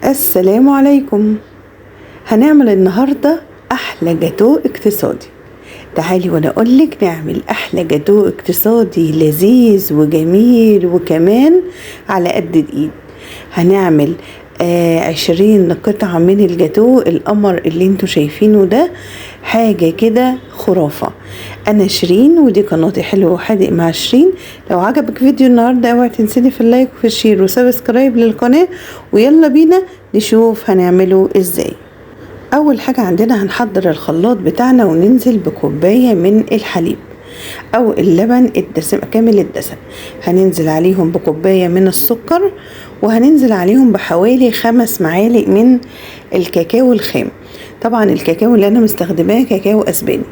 السلام عليكم. هنعمل النهاردة أحلى جاتو اقتصادي. تعالي وانا اقولك نعمل أحلى جاتو اقتصادي لذيذ وجميل وكمان على قد الإيد. هنعمل 20 قطعة من الجاتو القمر اللي انتوا شايفينه ده، حاجة كده خرافة. انا شيرين ودي قناتي حلو وحادق مع شيرين. لو عجبك فيديو النهاردة اوعي تنسيني في ال like وفي ال share و subscribe للقناة، ويلا بينا نشوف هنعمله ازاي. اول حاجة عندنا هنحضر الخلاط بتاعنا وننزل بكوباية من الحليب او اللبن الدسم كامل الدسم، هننزل عليهم بكوباية من السكر، وهننزل عليهم بحوالي 5 معالق من الكاكاو الخام. طبعا الكاكاو اللي انا مستخدماه كاكاو اسباني.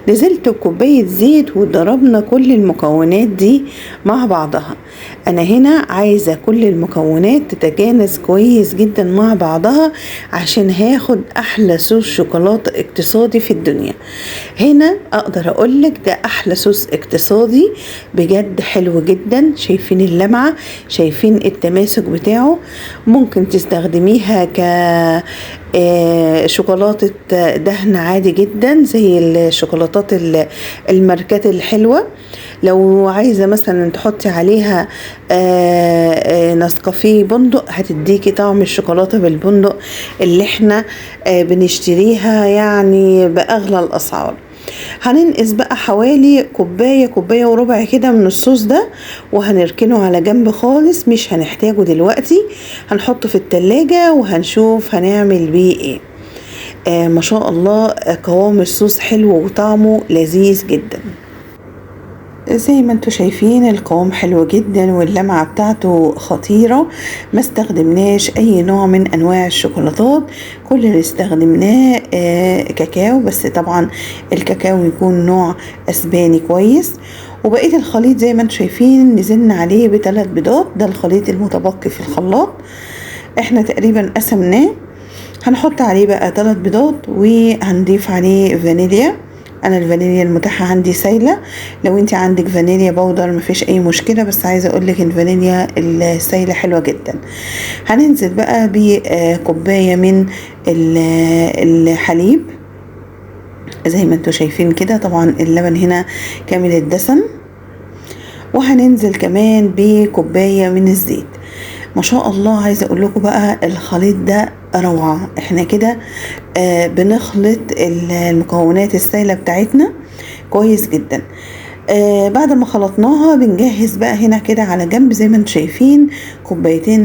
نزلت بكوباية زيت وضربنا كل المكونات دي مع بعضها. انا هنا عايزة كل المكونات تتجانس كويس جدا مع بعضها عشان هاخد احلى صوص شوكولاتة اقتصادي في الدنيا. هنا اقدر اقولك ده احلى صوص اقتصادي بجد، حلو جدا. شايفين اللمعة، شايفين التماسك بتاعه. ممكن تستخدميها ك شوكولاتة دهن عادي جدا زي الشوكولاتات الماركات الحلوة. لو عايزة مثلا تحطي عليها نسكافيه بندق هتديكي طعم الشوكولاتة بالبندق اللي احنا بنشتريها يعني بأغلى الأسعار. هننقص بقى حوالي كوباية، كوباية وربع كده من الصوص ده، وهنركنه على جنب خالص، مش هنحتاجه دلوقتي. هنحطه في التلاجة وهنشوف هنعمل بيه ايه. ما شاء الله قوام الصوص حلو وطعمه لذيذ جدا. زي ما انتوا شايفين القوام حلو جدا واللمعة بتاعته خطيرة. ما استخدمناش اي نوع من انواع الشوكولاتات، كل اللي استخدمناه كاكاو، بس طبعا الكاكاو يكون نوع اسباني كويس. وبقية الخليط زي ما انتوا شايفين نزلنا عليه ب3 بيضات، ده الخليط المتبقي في الخلاط، احنا تقريبا قسمناه. هنحط عليه بقى 3 بيضات وهنضيف عليه فانيليا. انا الفانيليا المتاحة عندي سايله، لو انت عندك فانيليا powder مفيش اي مشكلة، بس عايزه اقولك الفانيليا السايله حلوة جدا. هننزل بقى بكوبايه من الحليب زي ما انتوا شايفين كده، طبعا اللبن هنا كامل الدسم. وهننزل كمان بكوبايه من الزيت. ما شاء الله عايزه اقول لكم بقى الخليط ده روعه. احنا كده بنخلط المكونات السائلة بتاعتنا كويس جدا. بعد ما خلطناها بنجهز بقى هنا كده على جنب زي ما انتم شايفين 2.5 كوباية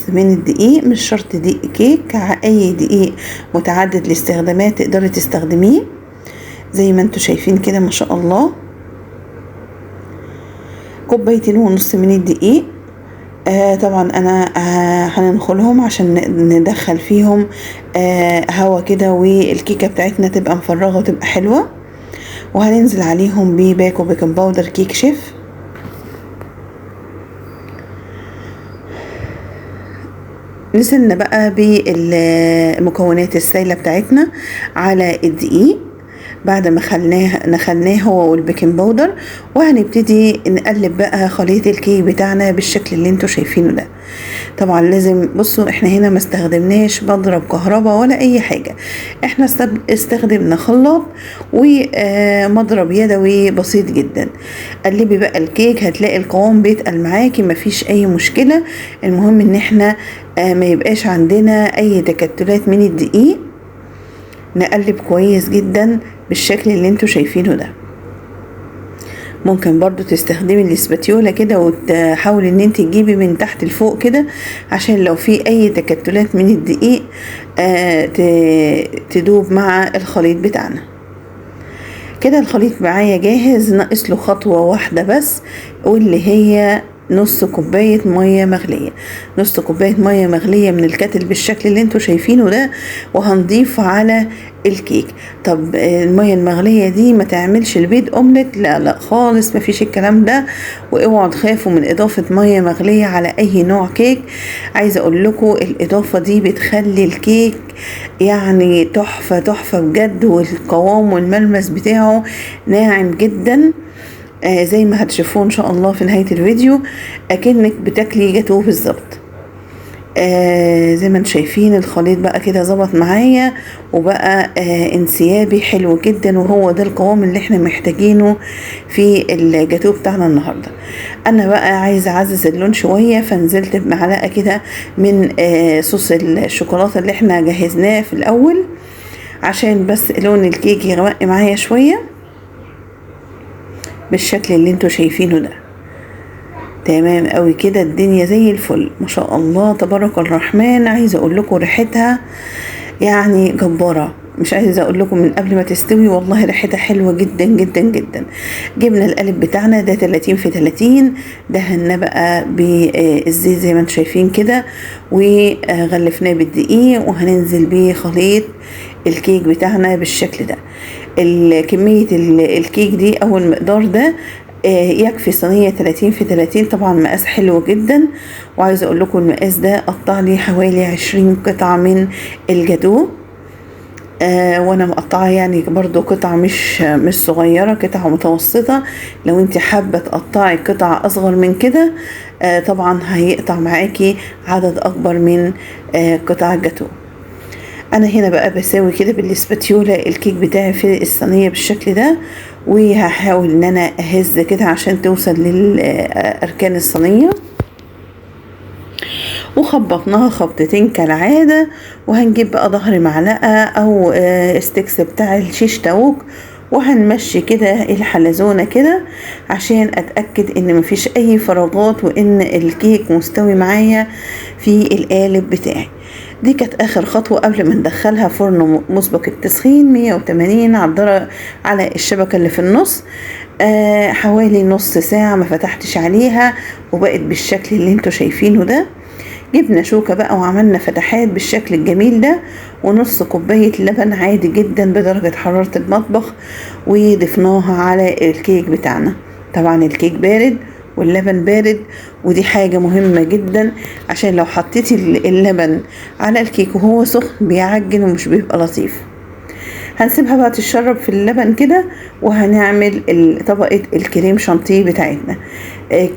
من الدقيق. مش شرط دقيق كيك، اي دقيق متعدد الاستخدامات تقدري تستخدميه زي ما انتم شايفين كده ما شاء الله. 2.5 كوباية من الدقيق. طبعا انا هننخلهم عشان ندخل فيهم هوا كده، والكيكه بتاعتنا تبقى مفرغة وتبقى حلوة. وهننزل عليهم بباكو baking powder كيك شيف. نزلنا بقى بالمكونات السائلة بتاعتنا على الدقيق بعد ما نخلناه هو وال baking powder، وهنبتدي نقلب بقى خليط الكيك بتاعنا بالشكل اللي انتوا شايفينه ده. طبعا لازم بصوا احنا هنا ما استخدمناش مضرب كهرباء ولا اي حاجة، احنا استخدمنا خلاط ومضرب يدوي بسيط جدا. قلبي بقى الكيك هتلاقي القوام بيتقل معاكي مفيش اي مشكلة. المهم ان احنا ما يبقاش عندنا اي تكتلات من الدقيق. نقلب كويس جدا بالشكل اللي انتوا شايفينه ده. ممكن برضو تستخدمي الاسباتيولا كده وتحاولي ان انت تجيبي من تحت لفوق كده عشان لو في اي تكتلات من الدقيق تدوب مع الخليط بتاعنا. كده الخليط معايا جاهز، ناقص له خطوة واحدة بس واللي هي نص كوباية مية مغلية. نص كوباية مية مغلية من الكاتل بالشكل اللي انتوا شايفينه ده، وهنضيف على الكيك. طب المية المغلية دي ما تعملش البيض اومليت؟ لا لا خالص، مفيش الكلام ده. واوعوا تخافوا من اضافة مية مغلية على اي نوع كيك. عايزة اقول لكم الاضافة دي بتخلي الكيك يعني تحفة تحفة بجد، والقوام والملمس بتاعه ناعم جدا. زي ما هتشوفوه ان شاء الله في نهاية الفيديو، اكنك بتاكلي جاتوه بالظبط. زي ما انتم شايفين الخليط بقى كده ظبط معايا، وبقى انسيابي حلو جدا، وهو ده القوام اللي احنا محتاجينه في الجاتوه بتاعنا النهارده. انا بقى عايزه اعزز اللون شوية، فنزلت بمعلقه كده من صوص الشوكولاتة اللي احنا جهزناه في الاول، عشان بس لون الكيك يغمق معايا شوية بالشكل اللي انتوا شايفينه ده. تمام قوي كده، الدنيا زي الفل ما شاء الله تبارك الرحمن. عايزه اقول لكم ريحتها يعني جبارة، مش عايزه اقول لكم من قبل ما تستوي والله ريحتها حلوة جدا جدا جدا. جبنا القالب بتاعنا ده 30 في 30، دهنا بقى بالزيت زي ما انتم شايفين كده، وغلفناه بالدقيق، وهننزل بيه خليط الكيك بتاعنا بالشكل ده. كمية الكيك دي او المقدار ده يكفي صينية 30 في 30، طبعا مقاس حلو جدا. وعايزه اقول لكم المقاس ده قطع لي حوالي 20 قطعه من الجاتوه، وانا مقطعه يعني برضو قطع مش صغيرة، قطع متوسطه. لو انت حابة تقطعي قطع اصغر من كده طبعا هيقطع معاكي عدد اكبر من قطع الجاتوه. انا هنا بقى بساوي كده بالسباتيولا الكيك بتاعي في الصينية بالشكل ده، وهحاول ان انا اهز كده عشان توصل للاركان الصينية. وخبطناها خبطتين كالعادة، وهنجيب بقى ظهر معلقه او sticks بتاع الشيش تاوك، وهنمشي كده الحلزونه كده عشان اتاكد ان مفيش اي فراغات وان الكيك مستوي معايا في القالب بتاعي. دي كانت اخر خطوة قبل ما ندخلها فرن مسبق التسخين 180 على الدرجة على الشبكة اللي في النص، حوالي نص ساعة ما فتحتش عليها، وبقت بالشكل اللي انتوا شايفينه ده. جبنا شوكه بقى وعملنا فتحات بالشكل الجميل ده، ونص كوباية لبن عادي جدا بدرجة حرارة المطبخ، وضفناها على الكيك بتاعنا. طبعا الكيك بارد واللبن بارد، ودي حاجة مهمة جدا عشان لو حطيتي اللبن على الكيك وهو سخن بيعجن ومش بيبقى لطيف. هنسيبها بقى تتشرب في اللبن كده، وهنعمل طبقة الكريم شانتيه بتاعتنا.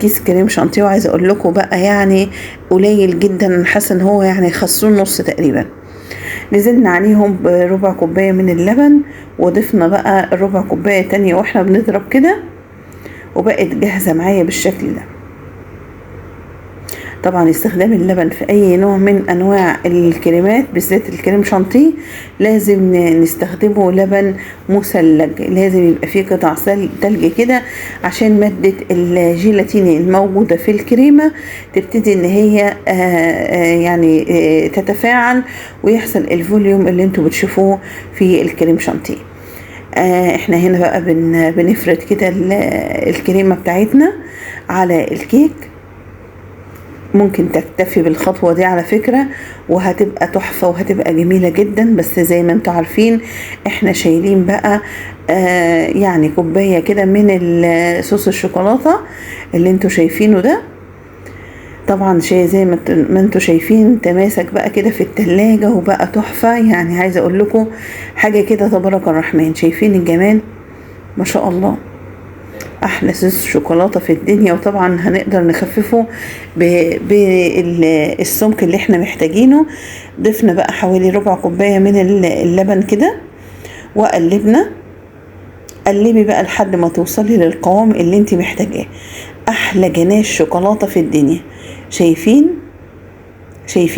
كيس كريم شانتيه، وعايزة اقول لكم بقى يعني قليل جدا، حاسه ان هو يعني خسرون نص تقريبا. نزلنا عليهم بربع كوباية من اللبن، وضفنا بقى ربع كوباية تانية واحنا بنضرب كده، وبقت جاهزة معايا بالشكل ده. طبعا استخدام اللبن في اي نوع من انواع الكريمات بالذات الكريم شانتيه لازم نستخدمه لبن مثلج، لازم يبقى فيه قطع تلج كده عشان مادة الجيلاتين الموجودة في الكريمة تبتدي ان هي يعني تتفاعل ويحصل ال volume اللي انتوا بتشوفوه في الكريم شانتيه. احنا هنا بقى بنفرد كده الكريمة بتاعتنا على الكيك. ممكن تكتفي بالخطوة دي على فكرة وهتبقى تحفة وهتبقى جميلة جدا، بس زي ما انتوا عارفين احنا شايلين بقى يعني كوباية كده من صوص الشوكولاتة اللي انتوا شايفينه ده. طبعا شيء زي ما انتوا شايفين تماسك بقى كده في التلاجة وبقى تحفة، يعني عايزة اقول لكم حاجة كده تبارك الرحمن. شايفين الجمال ما شاء الله، احلى صوص شوكولاتة في الدنيا. وطبعا هنقدر نخففه بالسمك اللي احنا محتاجينه. ضفنا بقى حوالي ربع كوباية من اللبن كده وقلبنا. قلبي بقى لحد ما توصلي للقوام اللي انت محتاجاه. احلى جناش شوكولاتة في الدنيا. شايفين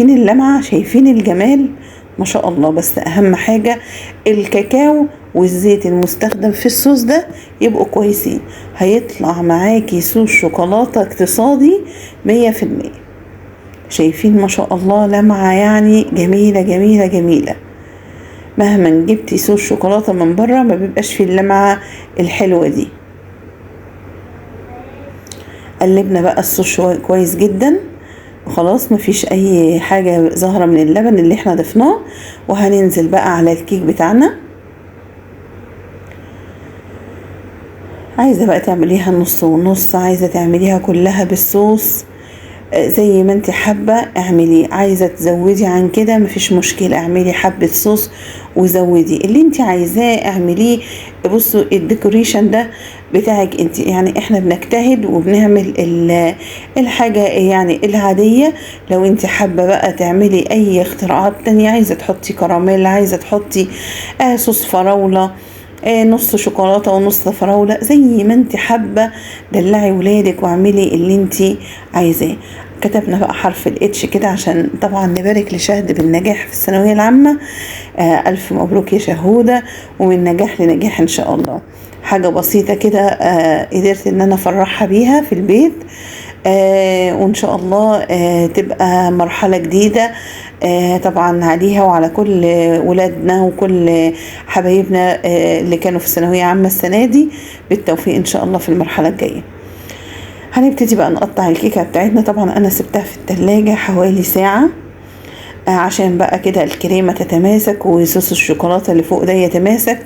اللمعة، شايفين الجمال ما شاء الله. بس اهم حاجة الكاكاو والزيت المستخدم في الصوص ده يبقوا كويسين، هيطلع معاكي صوص شوكولاتة اقتصادي 100%. شايفين ما شاء الله لمعة يعني جميلة جميلة جميلة. مهما جبتي صوص شوكولاتة من بره ما بيبقاش فيه اللمعة الحلوة دي. قلبنا بقى الصوص كويس جدا وخلاص مفيش اي حاجة ظاهرة من اللبن اللي احنا ضفناه. وهننزل بقى على الكيك بتاعنا. عايزة بقى تعمليها نص ونص، عايزة تعمليها كلها بالصوص زي ما انت حابة اعملي، عايزة تزودي عن كده مفيش مشكلة، اعملي حبة صوص وزودي اللي انت عايزاه اعمليه. بصوا ال decoration ده بتاعك انت. يعني احنا بنجتهد وبنعمل الحاجة يعني العادية. لو انت حابة بقى تعملي اي اختراعات تانية، عايزة تحطي كراميل، عايزة تحطي صوص فراولة، نص شوكولاتة ونص فراولة، زي ما انت حابة دلعي ولادك واعملي اللي انت عايزاه. كتبنا بقى حرف ال H كده عشان طبعا نبارك لشهد بالنجاح في الثانوية العامة. ألف مبروك يا شهودة، ومن نجاح لنجاح إن شاء الله. حاجة بسيطة كده قدرت إن أنا أفرحها بيها في البيت، وإن شاء الله تبقى مرحلة جديدة طبعا عليها وعلى كل ولادنا وكل حبايبنا اللي كانوا في الثانوية عامة السنة دي. بالتوفيق إن شاء الله في المرحلة الجاية. هنبتدي بقى نقطع الكيكة بتاعتنا. طبعا أنا سبتها في التلاجة حوالي ساعة عشان بقى كده الكريمة تتماسك وصوص الشوكولاتة اللي فوق ده يتماسك.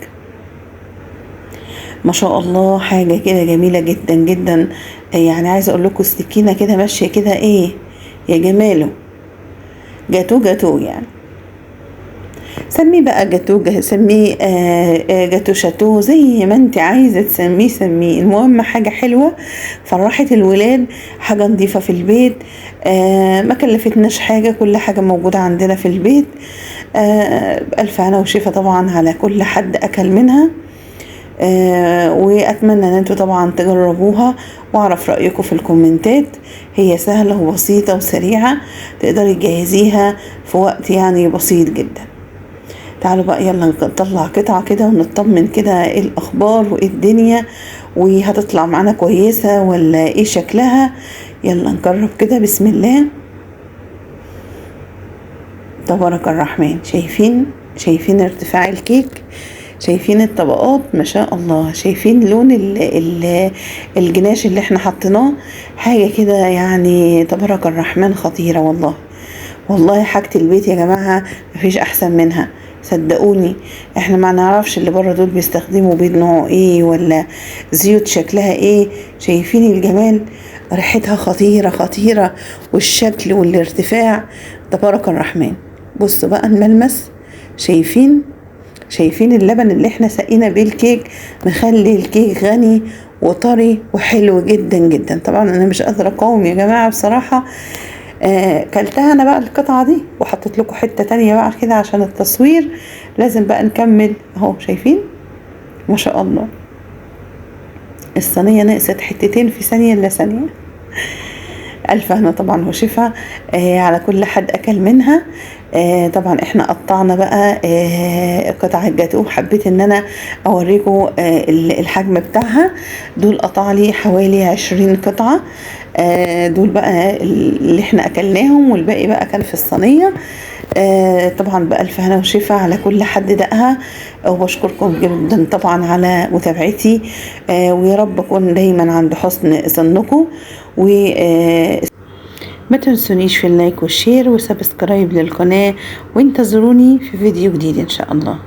ما شاء الله حاجة كده جميلة جدا جدا، يعني عايزة اقول لكم السكينة كده ماشية كده ايه يا جماله، جاتو جاتو يعني. سميه بقى جاتو، سميه جاتو شاتو، زي ما انت عايزة تسميه سميه. المهم حاجة حلوة فرحت الولاد، حاجة نظيفة في البيت، ما كلفتناش حاجة، كل حاجة موجودة عندنا في البيت. ألف هنا وشفا طبعا على كل حد أكل منها. وأتمنى أن انتوا طبعا تجربوها وأعرف رأيكم في الكومنتات. هي سهلة وبسيطة وسريعة، تقدري تجهزيها في وقت يعني بسيط جدا. تعالوا بقى يلا نطلع قطعة كده ونطمن كده ايه الأخبار وايه الدنيا، وهتطلع معانا كويسة ولا ايه شكلها. يلا نجرب كده، بسم الله تبارك الرحمن. شايفين ارتفاع الكيك، شايفين الطبقات ما شاء الله، شايفين لون الجناش اللي احنا حطيناه، حاجة كده يعني تبارك الرحمن خطيرة والله. والله حاجة البيت يا جماعة مفيش احسن منها، صدقوني. احنا ما نعرفش اللي بره دول بيستخدموا بيض نوعه ايه ولا زيوت شكلها ايه. شايفين الجمال، ريحتها خطيرة خطيرة، والشكل والارتفاع تبارك الرحمن. بصوا بقى الملمس، شايفين اللبن اللي احنا سقينا بيه الكيك، مخلي الكيك غني وطري وحلو جدا جدا. طبعا انا مش قادرة اقاوم يا جماعة بصراحة. كلتها انا بقى القطعة دي وحطيت لكم حتة تانية بقى كده عشان التصوير لازم بقى نكمل اهو. شايفين ما شاء الله الصينية نقصت حتتين في ثانية الا ثانية. الف هنا طبعا وشفا على كل حد اكل منها. طبعا احنا قطعنا بقى قطع الجاتوه، حبيت ان انا اوريكم الحجم بتاعها. دول قطع لي حوالي 20 قطعة، دول بقى اللي احنا اكلناهم والباقي بقى كان في الصينية. طبعا بألف هنا وشفا على كل حد دقها، وبشكركم جدا طبعا على متابعتي، ويا رب اكون دايما عند حسن ظنكم. و ما تنسونيش في ال like وال share و subscribe للقناة، وانتظروني في فيديو جديد ان شاء الله.